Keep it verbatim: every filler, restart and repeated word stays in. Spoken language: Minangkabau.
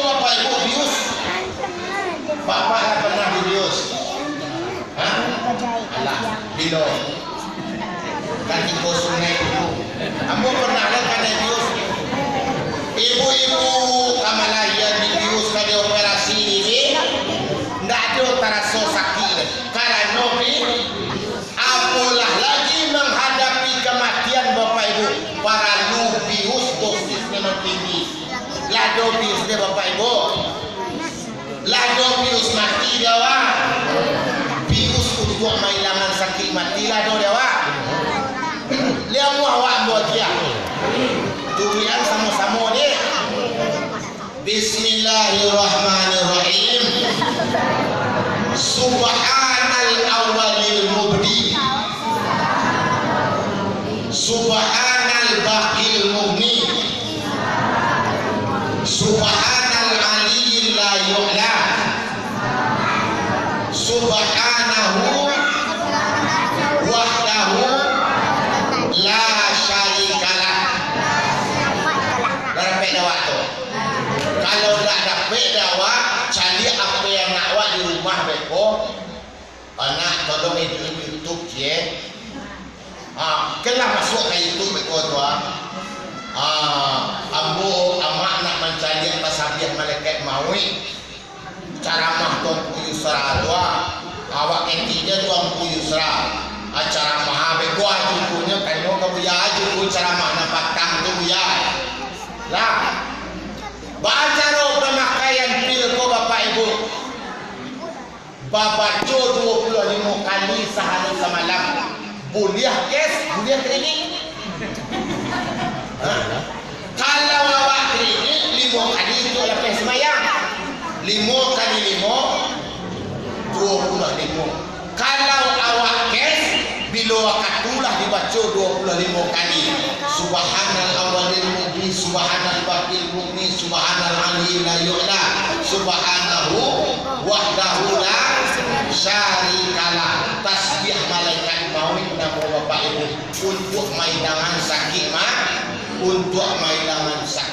Bapak Ibu bius? Bapak lah pernah dibius? Hah? Alah, bilo? Katiko sungai dulu. Ambo pernah lah kanai bius. Ibu-ibu kamalahian dibius, ka dioperasi ini, ndak ado taraso sakik deh. Karano bi-, apolah lagi manghadapi kamatian, Bapak Ibu, paralu bius dosis memang tinggi. Lah ado bius deh, Bapak Ibu. Lah ado bius mati di awak. Bius untuak mailangan sakik mati lah ado di awak. Liau awak ambo agiah. Turian samo-samo dek. Bismillahirrahmanirrahim. Subhanal awwalil mubdi. Subhanal baqil mughni. Subhanal aliyyil la yu'la. Subhanahu wahdahu la syarikalah. Lah dapek dek awak tu? Kalau ndak dapek dek awak, caliak apo nan awak di rumah beko. Anak, tolong iduik YouTube je. Ha, kan lah masuak ka YouTube ko tu, ah. Ha, ambo amak nak mancaliak tasabiah malaikat mauik. Caramah Tuanku Yusra tu, ah. Awak ketiga Tuanku Yusra. Ah, caramah, ah, beko, ah, jukonyo, tanyo ka Buya, ah, jukun caramah nan patang tu, Buya. Lah. Baa caro pamakaian pil ko, Bapak Ibu? Babaco duo puluah limo kali sahari samalam. Buliah cash, buliah kredit? Hah? Kalau awak kredit, limo kali untuak lapeh sumbayang. Limo kali limo, duo puluah limo. Kalau awak cash, bilo wakatu lah dibaco duo puluah limo kali. Subhanal awwalil mu'di, subhanal baqil mu'ni, subhanal aliyyil la yu'la, subhanahu wahdahu la syarikalah. Tasbih malaikat mauik namo Bapak Ibu, untuak mailangan sakik ma-, untuak mailangan sakik